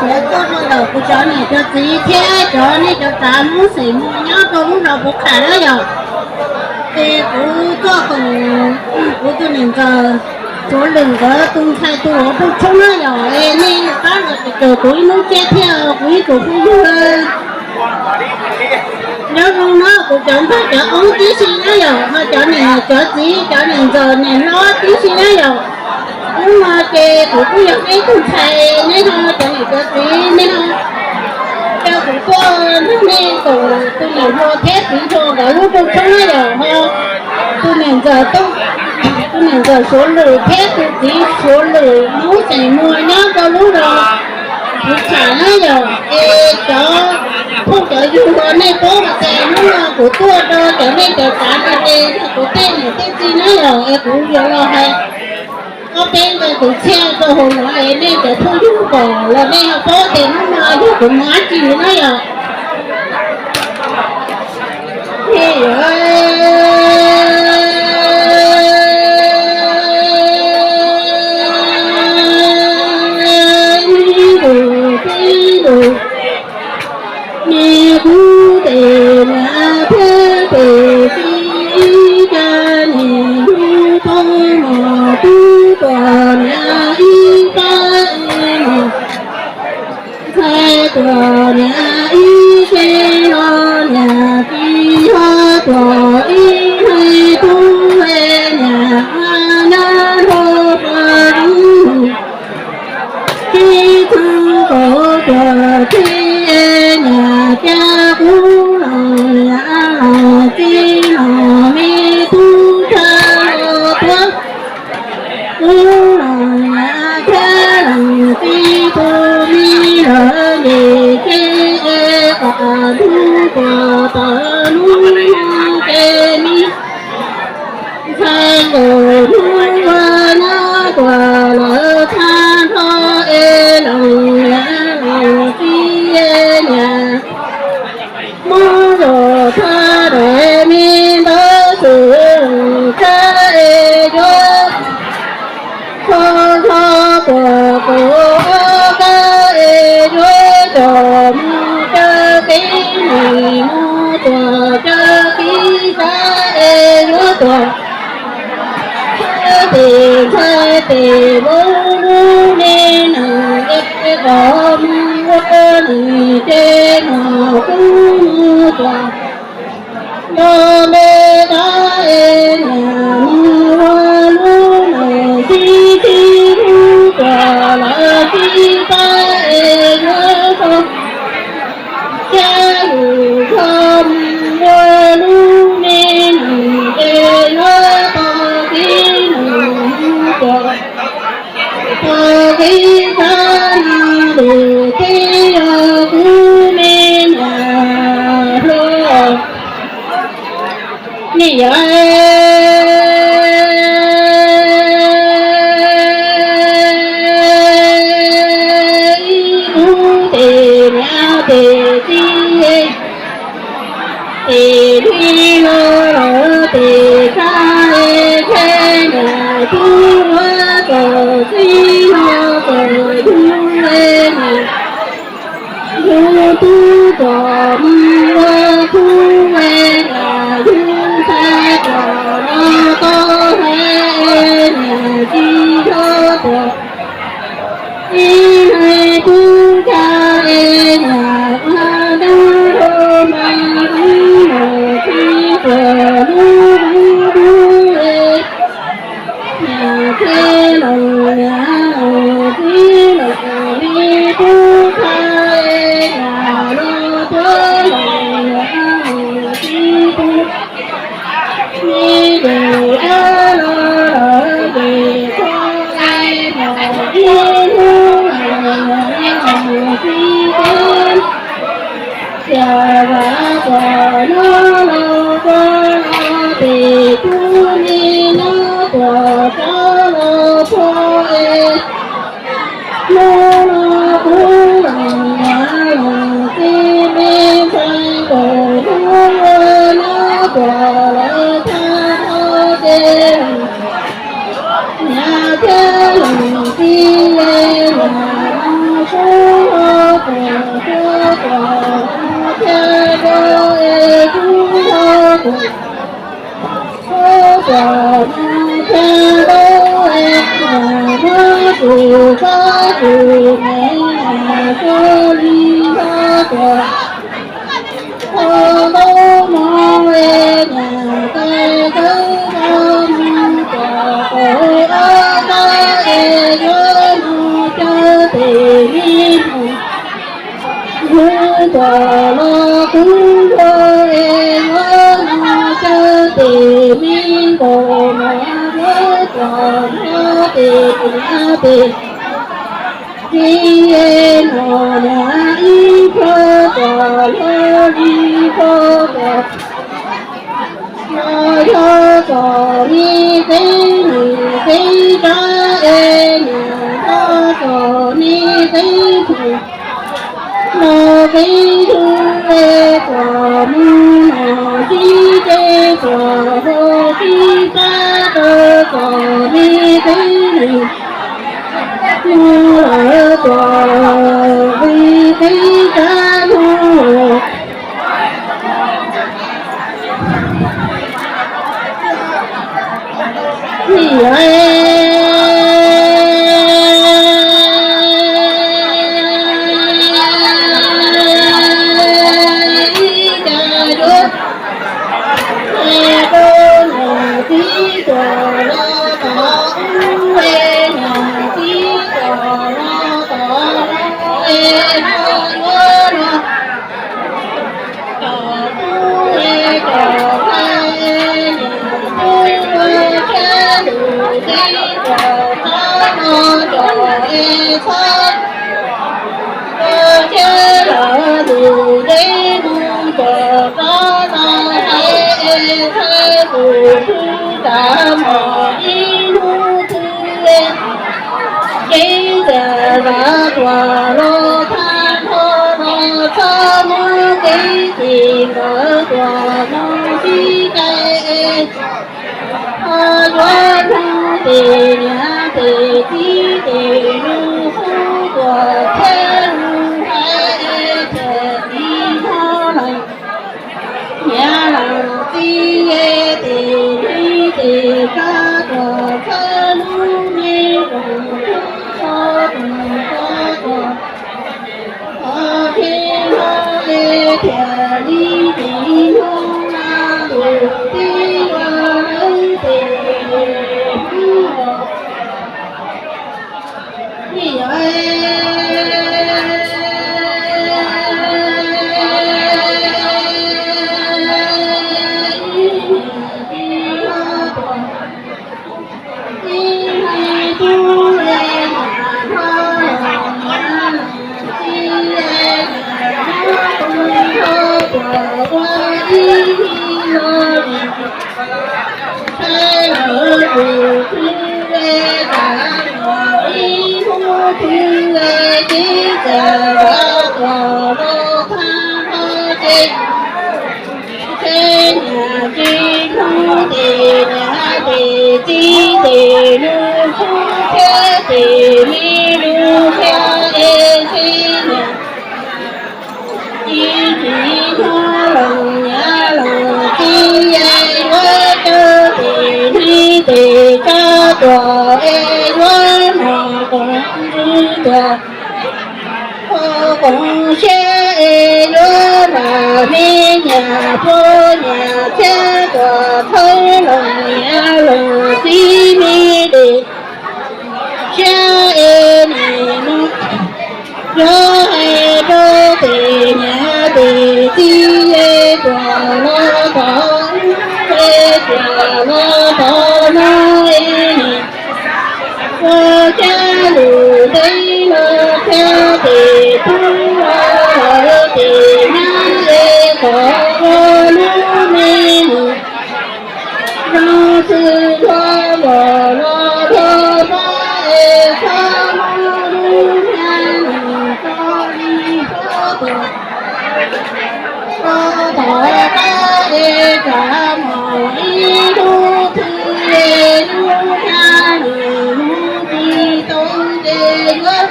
Cov tuaj rau ntawm kuv cov niam cov txiv thiab cov nej cov tsav Hmoob xeem Muas nyob rau lub zos Puv Qham na yom. Ces kuv tuaj koom kuv tus niam ntxawm Suav Lwm nkawd tus ntxhais tus hluas Phooj Tshoob na yom, es nej pab los caum kuv ib hnub thiab thiab kuv ib tsoom phooj ywg. Nyob zoo no kuv cov npawg cov oob tib si na yom, ho cov niam cov txiv cov niam ntxawm niam hlob tib si na yom. Hnub no ces kuv kuj yog neb tus ntxhais, neb ho cov niam cov txiv, neb ho caw kuv tuaj nrog nej koom tus niam hluas thiab txiv hluas nkawd lub rooj tshoob na yom, ho tus niam ntxawm Tooj, tus niam ntxawm Suav Lwm thiab tus txiv Suav Lwm Hmoob xeem Muas nyob rau lub zos Puv Qham na yom. Es cov phooj cov ywg uas nej paub hais tias hnub no kuv tuaj rau cov nej cov tsav no ces yog kuv tej niam tej txiv na yom, es kuv yuav los hais ob peb nqe kwv txhiaj rau hauv no es nej cov phooj ywg pom los nej ho paub tias hnub no yog kuv mus dab tsi na yom. Niam kub tes niam thiab tes txiv, ib ca niam yug tau mos tub tuam niam ib pab mus. Ntxhais tuam niam ib ce los niam txiv ho tuam ib hais tub niam nab nrho pab zoo. Tib txheej kaum tuam txiv niam ca qub los niam los txiv los me tub tshaj los tuab. Tub los niam thiab los txiv tus me lawv nce ces kom ntug puas tawm hnub ces me ntxhais nkaus hnub ua nab tuam lawv txhaj nrho es los niam los txiv niam muab zos txhaj daim me ntawd xwm txhaj es yuav txhoj zog tuam kaum ob kab es yuav coj mus caw tib neeg mus tuam caw tib sab es yuav tuam tes ntxhais tes lub lub me neeg es kom mus ua neeg ces mus kub mus tuam. Nto me dab es niam mus ua lub neej tib tib lub tuam lawv tib pab es yuav tau thiab lus txog mus ua lub me neej es yuav tau tib neeg mus tuam tau tib sab neeg lus tib yog kuv me niam hluas. Nim yog ib lub tes niam tes txiv, tes li los los tes txaj es txhaj niam tub ua kom txij los kom yug es niam yug tub kom mus ua khub es niam yug ntxhais kom los tau hais es niam txiv yog tuam ib hais tub txaj es niam ua dab rau mas zoo los txiv kom lub zoo dub es niam thiab los niam los txiv los me tub txaj es niam los tuab los niam los txiv tub me lus ab los los ces txog es niam ib hnub los niam los txiv tub Cas vas kom nyob los koj los tes tub me nyob tuam tsav los pho es hnub no kuv los nyav los txiv me ntxhais nkaus hnub ua nyob tuam lawv thaj no ces nyav thiab los txiv es los Tus tuam los kub nrog es yuav no caw tes me nkaus mas yuav tuam nrog tes niam tes txiv es no niam ib plho tuam los li plho tuam los yog tuam me teb nws teb tsab es niam ib plho tuam me teb phem los teb hlwb es tuam mus nom sib ceg tuam hau sib pab rau tuam me teb nws mus lawm tuam me teb tsab mus. Kev cai vam tuam los thab nrho los txhob muab kev cai ntawd tuam no sib cais. Ho yuav hlub tes niam tes txiv tes nus hlub tuam thiab hlub hais tias txiv hlob los niam los txiv tes li tes kab tuam txhawb hlub me koom hlub txhua tus txhua tus. Qhov thiab hlob li thiaj li tis hnub na tus tib ua lawv tes hlub los. Ces niam tsis hlub tes niam tes txiv tes nus hlub thiab tes me nus thiab es txiv niam tsis tsis hnov los niam los txiv es yuav cawm tes li tes kab tuam es yuav mus koom ntsws tuam. Ho koom siab es yuav nram me nyuam poj niam thiab tuam thawb los niam los txiv me tes siab es nim no yuav hais rau tes niam tes txiv es tuam los tod es tuam los tod no es nim ua cab lus teb los thiab tes tub los tes nyab es kom ua lub me nus zoo xwb hlua los los hlua pab es txhob muab lub nyab nus tso li txhob tuam. Txhob tom qab es tsam mom ib lub thwv es lub nyab nus mus tsis tau ces yuav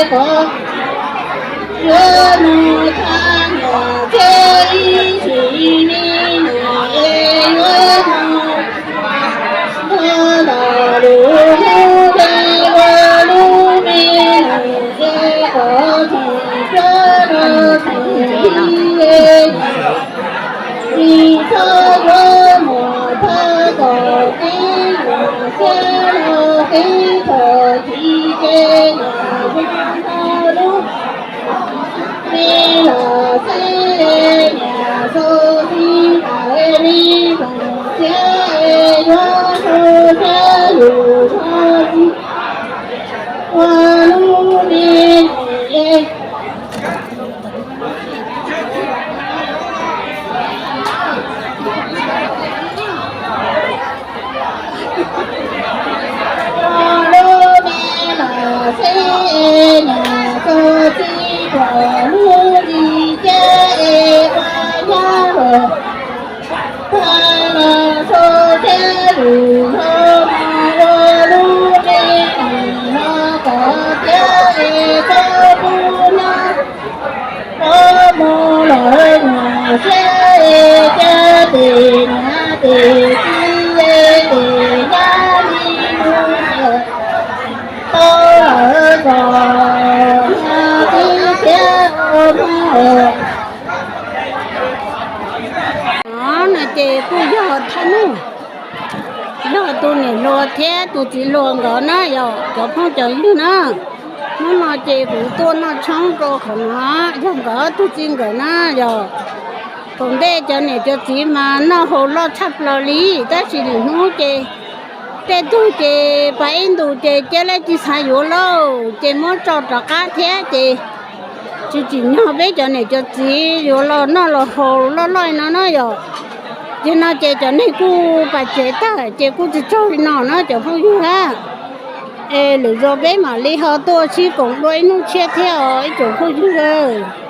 Koj yuav mus thab niam thiab ib txhis me nyuam es yuav mus nrog los lus hnub peb ua lub me nyuam es kom txhim plab los txhim li es tsis txhob yuav mus thab kom tib nyuam siab los tib thaum chiv ces nyuam ua lub me los xwb niam xu xib pais li mus siab es yuav xu siab yus txhob txwm ua lub me es ua lub me los xwb niam xu xib pais lub li cab es ua nyab los tag los xu siab yus txhob mus ua lub me nim no kom tiav es txhob pub nyab txhob mus lawm nyuam siab es cab tes niam tes txiv es tes nyab li mus tau lawm kom nyab tib thiab ua phooj ywg. No ces kuj yog thaj nuj, yog tus niam hluas thiab tus txiv hluas nkawd na yog cov phooj cov ywg na. Hnub no ces kuv tuaj noj tshoob rau qhov no, yog nkawd ob tug txij nkawm na yog. Thaum ntej cov niam cov txiv mas noj haus loj tshaj plaws li, tab sis lwm hnub ces tej tug ces pas ib ntus ces cia li tsis xav yuav lauj, ces muab tso rov qab thiab ces tsis tsim nyog peb cov niam cov txiv yuav los noj los haus loj loj no na yog. Ces no ces cov neeg kuj pas tsev tag ces kuj tsis tsaug li no na cov phooj ywg a. Es lwm zaus peb mam li ho tuaj sib koom dua ib hnub tshiab thiab os ib tsoom phooj ywg.